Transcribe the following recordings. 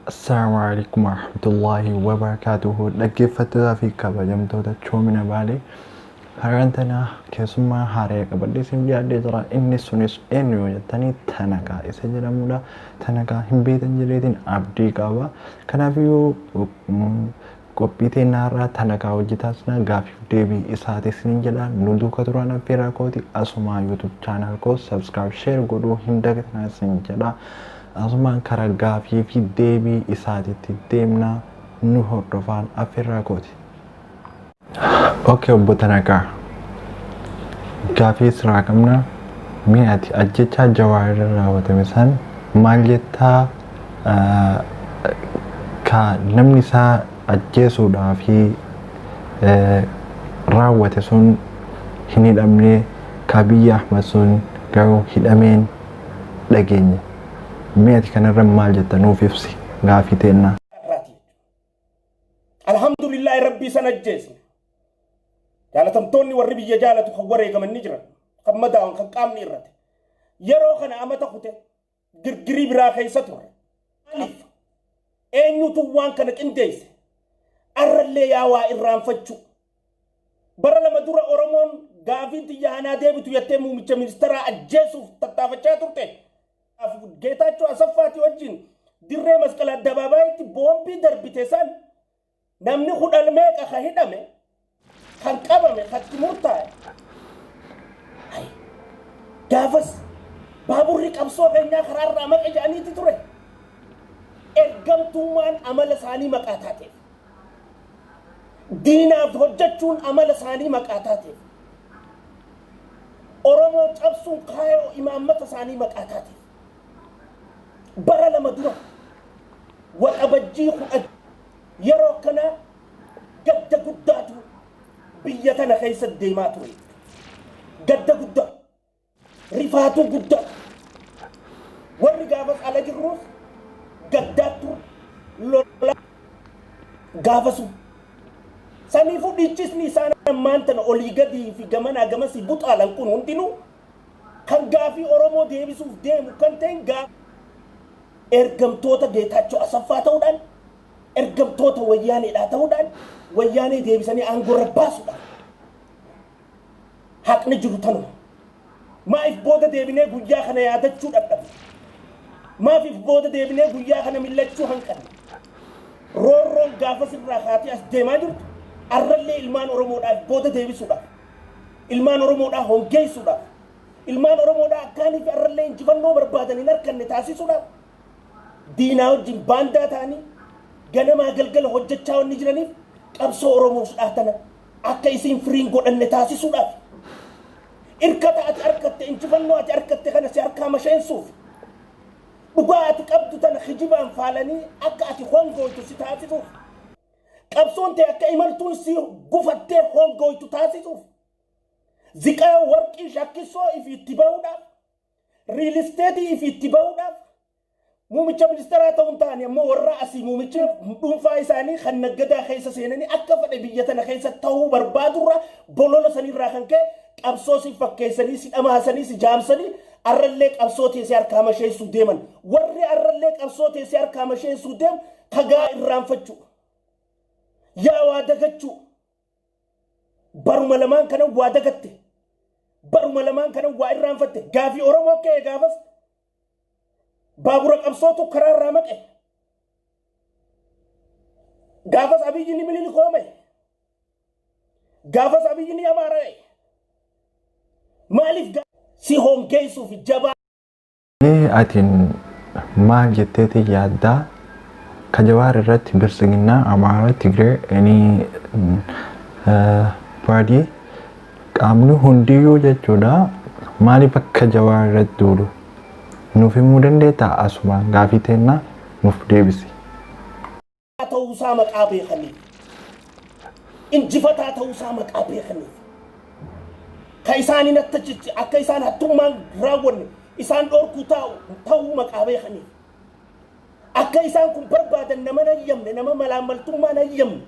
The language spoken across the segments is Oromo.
Assalaamu alaikum warahmatullahi wabarakaatuhu. Dhaggeeffattootaa fi kabajamtoota Choomina Baalee, har'aan tana keessummaa haaraa qabadhee isin dhiyaadhee jira. Inni sunis eenyu yoo jettanii, Tanakaa isa jedhamudha. Tanakaa hin beektan jedheetiin abdii qaba. Kanaafiyyuu qophii teennaa irraa Tanakaa hojii taasisna, gaafiif deebii isaati isiniin jedha. Nu duuka turan affeeraa kooti. Asumaa YouTube channel koo subscribe, share godhuu hin dagatinaa isin jedha. Asumaan karaa gaafii fi deebii isaatitti deemna, nu hordofaan affeerraa kooti. Okay, obbo Tanakaa. Gaafii siraa qabna. Mee ati ajjechaa Jawaar irra raawwatame san maal jettaa? Ka namni isaa ajjeesuudhaa fi raawwate sun hin hidhamne, ka Abiyyi Ahmad sun garuu hidhameen dhageenye. Mee ati kanarra maal jetta? Nuuf ibsi, gaafii teennaa. Irraati. Alhamdulillahi, rabbii san ajjeesne. Jaalatamtoonni warri biyya jaalatu kan wareegaman ni jiran. Kan madaawan, kan qaamni irrate. Yeroo kana amata kute girgirii biraa keessa turre. Maaliif? Eenyutu waan kana qindeesse? Arrallee yaa waa irraanfachuu. Bara 2 dura Oromoon gaafiin xiyya hanaa deebitu jettee muummicha ministeeraa ajjeesuuf tattaafachaa turte. Geetaachoo Asaffaati wajjin dirree Masqala Addabaabayitti boombii darbite san namni 10 meeqa ka hidhame, kan qabame, kan itti murtaa'e. Gaafas baaburri qabsoo keenyaa karaarraa maqe jedhaniiti ture. Ergamtummaan amala isaanii maqaa taateef. Diinaaf hojjechuun amala isaanii maqaa taateef. Oromoo cabsuun kaayoo imaammata isaanii maqaa taateef. Bara 2 dura Waxabajjii 10 yeroo akkanaa gadda guddaatu biyya tana keessa deemaa ture. Gadda guddaa, rifaatuu guddaa. Warri gaafas ala jirruus gaddaa ture, lola gaafasu. Saniifuu dhiichisni isaan ammaan tana olii gadii fi gamanaa gamasii buxaalan kun hundinuu kan gaafii Oromoo deebisuuf deemu kan ta'in ergamtoota Geetaachoo Asaffaa ta'uudhaan, ergamtoota Wayyaaneedhaa ta'uudhaan, Wayyaanee deebisanii aangoo irra baasuudhaan haqni jiru tanuma. Maaliif booda deebinee guyyaa kana yaadachuu dadhabne? Maaliif booda deebinee guyyaa kana millachuu hanqanne? Roorroon gaafas irraa kaatee as deemaa jirtu arrallee ilmaan Oromoodhaaf booda deebisuudhaaf, ilmaan Oromoodhaa hongeessuudhaaf, ilmaan Oromoodhaa akkaanii fi arrallee injifannoo barbaadan hin arganne taasisuudhaaf diinaa wajjin baandaa ta'anii ganamaa galgala hojjechaa wanni jiraniif qabsoo Oromoof tana akka isiin firiin godhanne taasisuudhaaf, irkata ati argatte, injifannoo ati argatte kana si harkaa masheensuuf, dhugaa ati qabdu tana kijibaan faalanii akka ati hongooytu si taasisuuf, qabsoon ta'e akka imaltuun si gufattee hongooytu taasisuuf, ziqaa warqii Shakkisoo ifi itti bahuudhaaf, real estate ifi itti bahuudhaaf, muumicha ministeeraa ta'uun ta'ani ammoo warra asii muumicha dhuunfaa isaanii kan naggadaa keessa seenanii akka fedhe biyya tana keessa ta'uu barbaadurra bolola sanirraa kan ka'e qabsoo si fakkeessanii, si dhamaasanii, si jaamsanii arrallee qabsoo teessee harkaa masheessuu deeman. Warri arrallee qabsoo teessee harkaa masheessuu deemu kagaa irraanfachuu. Yaa waa dagachuu. Baruma lamaan kana waa dagatte. Baruma lamaan kana waa irraanfatte. Gaafii Oromoo ka'e gaafas baabura qabsootu karaa irraa maqe. Gaafas Abiyyi ni Minilikoome. Gaafas Abiyyi ni Amaara'e. Maaliif si hongeessuuf jabaa Mee atiin maal jetteeti yaaddaa? Ka Jawaar irratti Biltsiginnaa, Amaara, Tigree, inni baadii qaamni hundiyyuu jechuudha, maaliif akka Jawaar irratti duulu nuuf himuu dandeettaa? Asumaan gaafii teennaa nuuf deebisi. Ta'uusaa maqaa beekaniif, injifataa ta'uusaa maqaa beekaniif, ka isaan hin attachichi akka isaan hattummaan raawwanne isaan dhorkuu taa'u ta'uu maqaa beekaniif, akka isaan kun barbaadan nama hin hayyamne, nama malaammaltummaa hin hayyamne,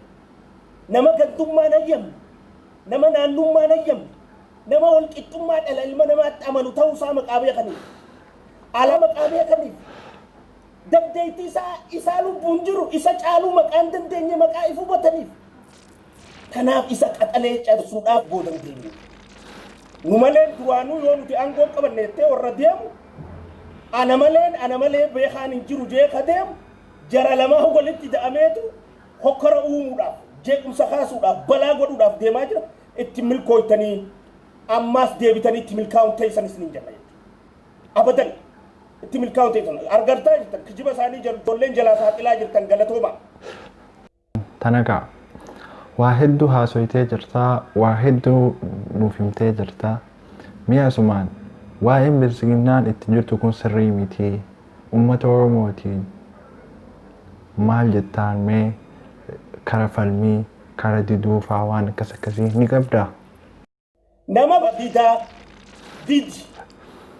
nama gandummaa hin hayyamne, nama naannummaa hin hayyamne, nama walqixxummaa dhala ilma namaatti amanu ta'uusaa maqaa beekaniif, ala maqaa beekaniif. Dandeettii isaa lubbuun jiru isa caaluu maqaan dandeenye maqaa if hubataniif. Kanaaf isa qaxalee cabsuudhaaf booda hin deemne. Nu malee duraanuu yoo nuti aangoo qabanne jettee warra deemu, ana maleen ana malee beekaan hin jiru jee ka deemu, jara lamaa walitti da'ameetu hokkora uumuudhaaf, jeequmsa kaasuudhaaf, balaa godhuudhaaf deemaa jira. Itti milkooytanii ammaas deebitanii itti milkaa'uun teessan isiniin jenna jechuudha. Abadan itti milkaa'uun teessan argartaa jirtan, kijiba isaanii ijoolleen jalaa saaxilaa jirtan, galatooma. Tanakaa waa hedduu haasoytee jirtaa, waa hedduu nuuf himtee jirtaa. Mi'a asumaan waa'een bilisiginnaan itti jirtu kun sirrii miti. Uummata Oromootiin maal jettaan? Mee kara falmii, kara diduufaa waan akkas akkasii ni qabdaa? Nama didaa didi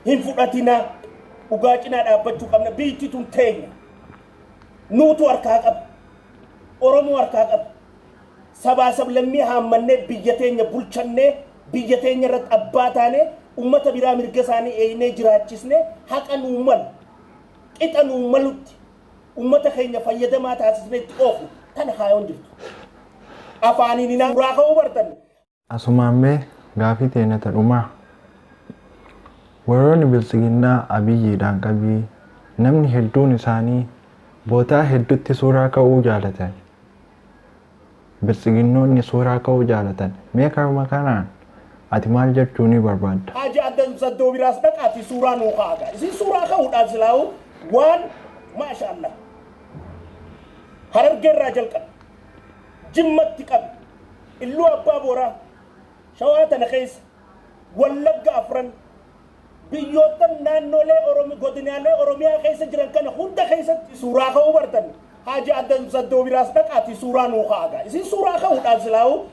hin fudhatinaa, dhugaa cinaa dhaabbachuu qabna. Biyyi tun teenya, nuutu harkaa qaba, Oromoo harkaa qaba. Sabaa sablammii haammannee biyya teenya bulchannee, biyya teenya irratti abbaa taanee, ummata biraa mirga isaanii eeynee jiraachisnee, haqa nuu malu, qixa nuu malutti ummata keenya fayyadamaa taasisnee itti oofnu tana kaayoon jirtu. Afaaniin hin suuraa ka'uu bartan. Asumaan mee gaafii teenya dhumaa. Warroonni bilisiginnaa Abiyyiidhaan qabii namni hedduun isaanii bootaa hedduutti suuraa ka'uu jaalatan. Bilisiginnoonni suuraa ka'uu jaalatan. Mee karuma kanaan ati maal jechuu ni barbaadda? Haaji Addan Saddoo biraas dhaqaati suuraa nuu kaaga. Isin suuraa ka'uudhaan silaa'u waan maasha Allah. Harargeerraa jalqabe. Jimmatti qabe. Illuu Abbaa Booraa. Shawaa tana keessa. Wallagga afran. Biyyoottan naannolee Oromoo, godinaalee Oromiyaa keessa jiran kana hunda keessatti suuraa ka'uu bartan. Haaji Addan Saddoo biraas dhaqaati suuraa nuu kaaga. Isin suuraa ka'uudhaan silaa'u